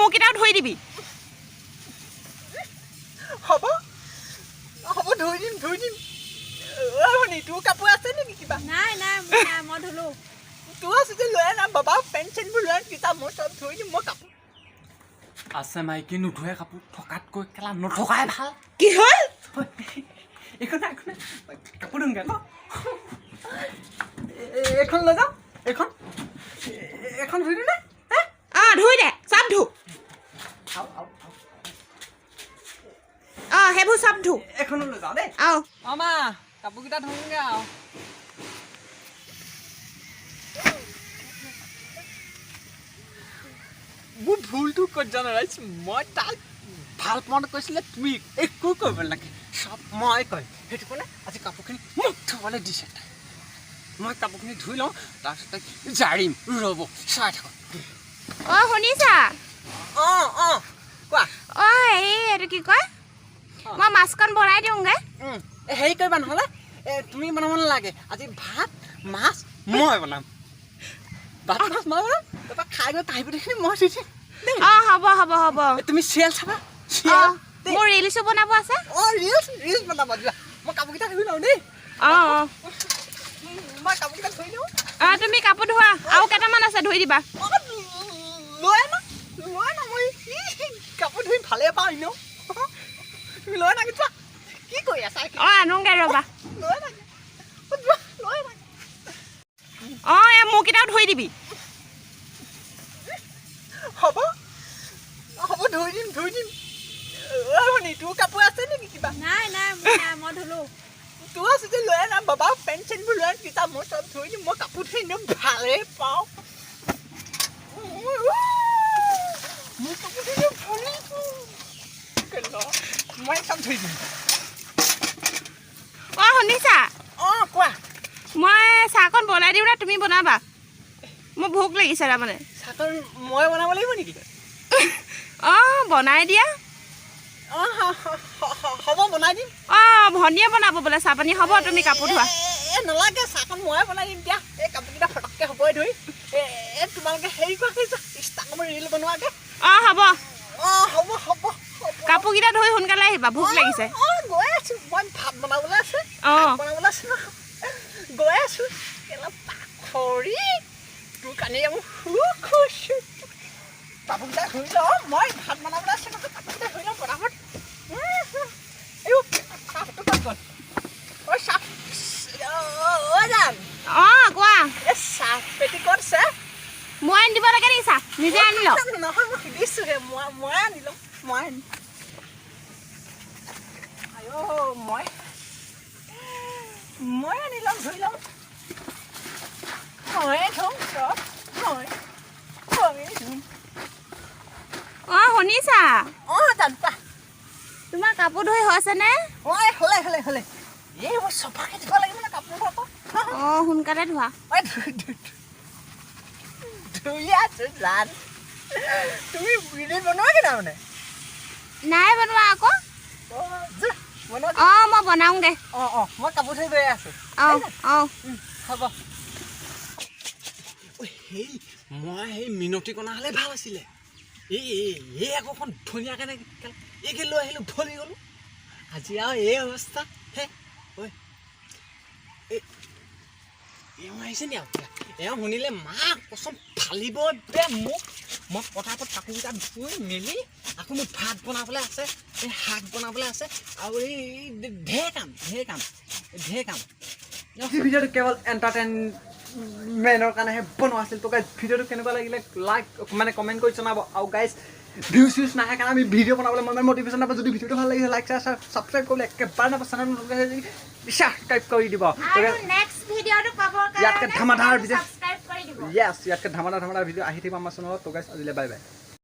মোৰকেইটাও ধুই দিবি। হ'ব হ'ব, ধুই দিম, ধুই দিম। ঐ শুনি, তোৰ কাপোৰ আছে নেকি কিবা? নাই নাই, মোৰ নাই, মই ধুলো। তোৰ আছে যে লৈ আন। বাবা, পেণ্ট চেণ্টবোৰ লৈ আন কিতাপ, মই চব ধুই দিম, মই কাপোৰ আছে। মাইকী নুধোৱে কাপোৰ থকাতকৈ কেলা নথকাই ভাল। কি হ'ল? একো নাই, একো নাই। কাপোৰ ধুমগৈ আকৌ। এইখন লৈ যাওঁ, এইখন এইখন ধুই দিওঁ নে? হে? অঁ, ধুই দে, চব ধু। আও, আও, আও। অঁ, সেইবোৰ চব ধু। এইখনো লৈ যাওঁ দেই। অঁ। অঁ মা, কাপোৰকেইটা ধুমগৈ আৰু। মোৰ ভুলটো ক'ত জানা ৰাইজ? মই তাক ভাল পাওঁতে কৈছিলে, তুমি একো কৰিব নালাগে, চব মই কৰিম। সেইটো কাৰণে আজি কাপোৰখিনি মোক ধুবলৈ দিছে তাই। মই কাপোৰখিনি ধুই লওঁ, তাৰপিছত তাইক জাৰিম, ৰ'ব, চাই থাকক। অঁ, শুনিছা? অঁ অঁ, কোৱা। অঁ, এই এইটো কি কয়, মই মাছকণ বনাই দিওঁগৈ। এই হেৰি কৰিবা নহ'লে, তুমি বনাব নালাগে আজি। ভাত মাছ মই বনাম, ভাত মাছ মই বনাম, তাৰপৰা খাই গৈ কাঁহী বাতিখিনি মই ধুই দিম দেই। অঁ, হ'ব হ'ব হ'ব। তুমি চিৰিয়েল চাবা। অঁ। চিৰিয়েল দেই। মোৰ ৰিলচো বনাব আছে। অঁ, ৰিলচ ৰিলচ বনাবা, যোৱা। মই কাপোৰকেইটা ধুই লওঁ দেই। অঁ অঁ। মই কাপোৰকেইটা ধুই লওঁ। অঁ, তুমি কাপোৰ ধোৱা, আৰু কেইটামান আছে, ধুই দিবা। অঁ, লৈ আনা, লৈ আনা। মই কাপোৰ ধুই ভালেই পাওঁ এনেও। তুমি লৈ আনা, যোৱা। কি কৰি আছা? অঁ, আনোগৈ ৰ'বা। লৈ আনা, যোৱা, লৈ আনা। অঁ, এই মোৰকেইটাও ধুই দিবি। হ'ব হ'ব, ধুই দিম, ধুই দিম। ঐ শুনি, তোৰ কাপোৰ আছে নেকি কিবা? নাই নাই, মোৰ নাই, মই ধুলো। তোৰ আছে যে লৈ আনা। বাবা, পেণ্ট চেণ্টবোৰ লৈ আন কিতাপ, মই চব ধুই দিম। মই কাপোৰ ধুই এনেও ভালেই পাওঁ। মোৰ কাপোৰ ধুই এনেও ভালেই পাওঁ। কেলা, মই চব ধুই দিম। অঁ, শুনিছা? অঁ, কোৱা। মই চাহকণ বনাই দিওঁ নে তুমি বনাবা? মোৰ ভোক লাগিছে তাৰমানে। চাহকণ মই বনাব লাগিব নেকি? অঁ, বনাই দিয়া। অঁ, হ'ব, বনাই দিম। অঁ, ভনীয়ে বনাব বোলে চাহ পানী। হ'ব, তুমি কাপোৰ ধোৱা। এ নালাগে, চাহকণ ময়ে বনাই দিম দিয়া। এই কাপোৰকেইটা ফটককৈ হ'বই ধুই। এ তোমালোকে হেৰি কৰাগে, যোৱা, ইনষ্টাগ্ৰামত ৰিল বনোৱাগে। অঁ, হ'ব। অঁ, হ'ব হ'ব হ'ব। কাপোৰকেইটা ধুই সোনকালে আহিবা, ভোক লাগিছে। অঁ, গৈ আছো। মই ভাত বনাবলৈ আছে। অঁ। ভাত বনাবলৈ আছে নহয়, গৈ আছো। কেলা পাখৰি, তোৰ কাৰণে মই সুখ হৈছো। কাপোৰকেইটা ধুই লওঁ, মই ভাত বনাবলৈ আছে নহয়। কাপোৰকেইটা ধুই লওঁ ফটাফট। এই চাহটো ক'ত গ'ল? ঐ চাহ, অ' জান। অঁ, কোৱা। এই চাহ পেটি ক'ত আছে? মই আনি দিব লাগে নেকি চাহ? নিজে আনি লওক। নহয়, মই সুধিছোহে। মই আনি ল'ম, মই আনি। আইঅ, মই আনি ল'ম, ধুই ল'ম। ময়ে ধুম চব, ময়ে ধুম। অঁ, শুনিছা? অঁ জান, কোৱা। তোমাৰ কাপোৰ ধুই হৈছেনে? অঁ, হ'লে হ'লে হ'লে। এই মই চফাকৈ ধুব লাগিব ন কাপোৰবোৰ আকৌ। অঁ, সোনকালে ধোৱা। মই ধুই ধুই ধুই আছো জান। তুমি ভিডিঅ' বনোৱা কি তাৰমানে? নাই বনোৱা আকৌ। অঁ, যোৱা, বনোৱা। অঁ, মই বনাওঁগৈ। অঁ অঁ, মই কাপোৰ ধুই গৈ আছোঁ। অঁ অঁ। হ'ব। ঐ, সেই মই সেই মিনতি কণা হ'লে ভাল আছিলে। এই এই এই আকৌ অকণ ধুনীয়াকৈ এইকে লৈ আহিলোঁ, ভলি গ'লোঁ। আজি আৰু এই অৱস্থা হে। ঐ, এই এওঁ আহিছে নি আৰু? এওঁ শুনিলে মা কচম ফালিব দে মোক। মই পটাপট কাপোৰকেইটা ধুই মেলি আকৌ মোৰ ভাত বনাবলৈ আছে, এই শাক বনাবলৈ আছে আৰু এই ঢেৰ কাম, ঢেৰ কাম, ঢেৰ কাম। ভিডিঅ'টো কেৱল এণ্টাৰটেইনমেণ্টৰ কাৰণেহে বনোৱা আছিল। তো গাইজ, ভিডিঅ'টো কেনেকুৱা লাগিলে লাইক মানে কমেণ্ট কৰি জনাব। আৰু গাইজ, ভিউজ চিউজ নাহে কাৰণে আমি ভিডিঅ' বনাবলৈ মন মটিভেশ্যন নাপাওঁ। যদি ভিডিঅ'টো ভাল লাগিছে, লাইক, শ্বেয়াৰ, ছাবস্ক্ৰাইব কৰিবলৈ একেবাৰে নাপাব। চেনেল ছাবস্ক্ৰাইব কৰি দিব। আৰু নেক্সট ভিডিঅ'টো পাবৰ ইয়াতকৈ কাৰণে ধামাধাৰ ভিডিঅ'। ছাবস্ক্ৰাইব কৰি দিব। য়েছ, ইয়াতকৈ ধামাধাৰ ধামাধাৰ ভিডিঅ' আহি থাকিব আমাৰ চেনেলত। তো গাইজ, আজিলৈ বাই বাই।